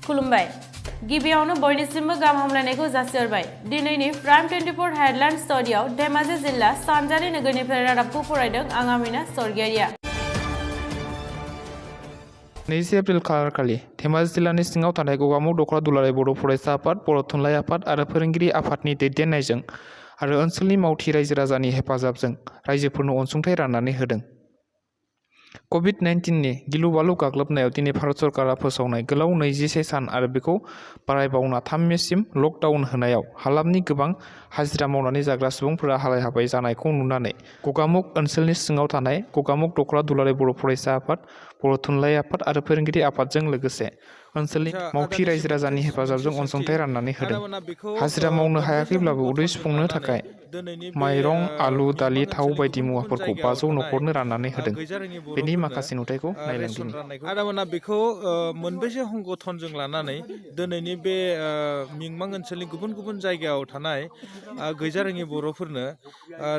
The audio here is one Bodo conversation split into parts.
खुलुमबाय गिबियावनो बयनिसिमबो गाहाम हामलायनायखौ जासिहरबाय दिनैनि प्राइम 24 हेडलाइन स्टुडियाव धेमाजि जिल्ला सानजारि नोगोरनिफ्राय रादाबखौ फरायदों आं आमिना सरगियारिया 20 एप्रिल खालारखालि धेमाजि जिल्लानि सिङाव थानाय गगामुग दख'रा दुलाराय बर' फरायसा आफाद बर' थुनलाइ आफाद आरो फोरोंगिरि आफादनि दैदेननायजों आरो ओनसोलनि मावथि रायजो राजानि हेफाजाबजों रायजोफोरनो अनसुंथाइ राननानै होदों। COVID-19 नि गिलु बालु गाग्लोबनायाव दिनै भारत सरकारा फोसावनाय गोलाव 21 सान आरो बेखौ बारायबावना 3 मेसिम लकडाउन होनायाव हालामनि गोबां हाजिरा मावनानै जाग्रा सुबुंफोरा हालाय हाबाय जानायखौ नुनानै गगामुग ओनसोलनि सिङाव थानाय गगामुग दख'रा दुलाराय बर' फरायसा आफाद बर' थुनलाइ आफाद आरो फोरोंगिरि आफादजों लोगोसे ओनसोलनि मावथि रायजो राजानि हेफाजाबजों अनसुंथाइ राननानै होदों। हाजिरा मावनो हायाखैब्लाबो उदै सुफुंनो थाखाय माइरं, आलु, दालि, थाव बायदि मुवाफोरखौ 500 न'खरनो राननानै होदों। बेनि माखासे नुथायखौ नायलांदिनि। आदामोना बेखौ मोनबेसे संगठनजों लानानै दिनैनि बे मिंमां ओनसोलनि गुबुन गुबुन जायगायाव थानाय गैजारोङि बर'फोरनो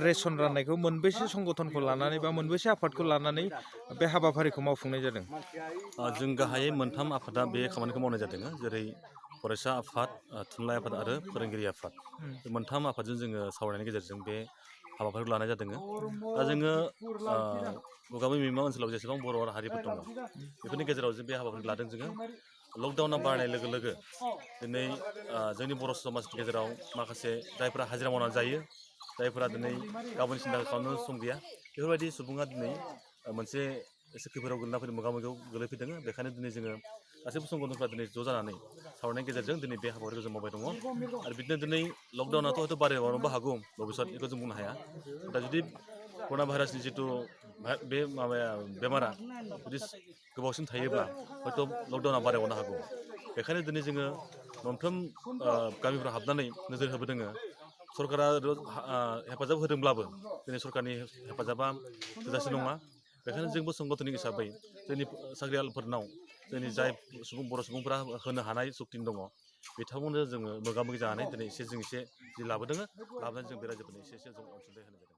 रेसन राननायखौ मोनबेसे संगठनखौ लानानै बा मोनबेसे आफादखौ लानानै बे हाबाफारिखौ मावफुंनाय जादों? जों गाहायै मोनथाम आफादा बे खामानिखौ मावनाय जादों, जेरै फरायसा आफाद, थुनलाइ आफाद आरो फोरोंगिरि आफाद। बे मोनथाम आफादजों जोङो सावरायनायनि गेजेरजों बे हाबाफारिखौ लानाय जादों। दा जोङो गगामुग मिंमां ओनसोलाव जेसेबां बर' हारिफोर दङ बेफोरनि गेजेराव जों बे हाबाफारिखौ लादों। जोङो लकडाउना बारायनाय लोगो लोगो दिनै जोंनि बर' समाजनि गेजेराव माखासे जायफोरा हाजिरा मावनानै जायो, जायफोरा दिनै गाबोन सिन्था खालामनो सम गैया, बेफोरबायदि सुबुङा दिनै मोनसे एसे खैफोदाव गोलैना फैदों, मोगा मोगियाव गोलैफैदों। बेखायनो दिनै जोङो गासैबो संगठनफ्रा दिनै ज' जानानै सावरायनायनि गेजेरजों दिनै बे हाबाफारिखौ जों मावबाय दङ। आरो बिदिनो दिनै लकडाउनाथ' हयथ' बारायबावनोबो हागौ भबिसत, बेखौ जों बुंनो हाया। दा जुदि कर'ना भाइरासनि जिथु बे बेमारा जुदि गोबावसिन थायोब्ला हयथ' लकडाउना बारायबावनो हागौ। बेखायनो दिनै जोङो मोनफ्रोम गामिफ्राव हाबनानै नोजोर होबोदों। सरकारा हेफाजाब होदोंब्लाबो दिनै सरकारनि हेफाजाबा थोजासे नङा। बेखायनो जोंबो संगठननि हिसाबै जोंनि साख्रियालफोरनाव जोंनि जाय बर' सुबुंफोरा होनो हानाय सक्ति दङ, बिथांमोननो जोङो मोगा मोगि जानानै दिनै जों एसे जि लाबोनानै जों बे रायजोफोरनो एसे जों अनसुंथाइ होनाय जादों।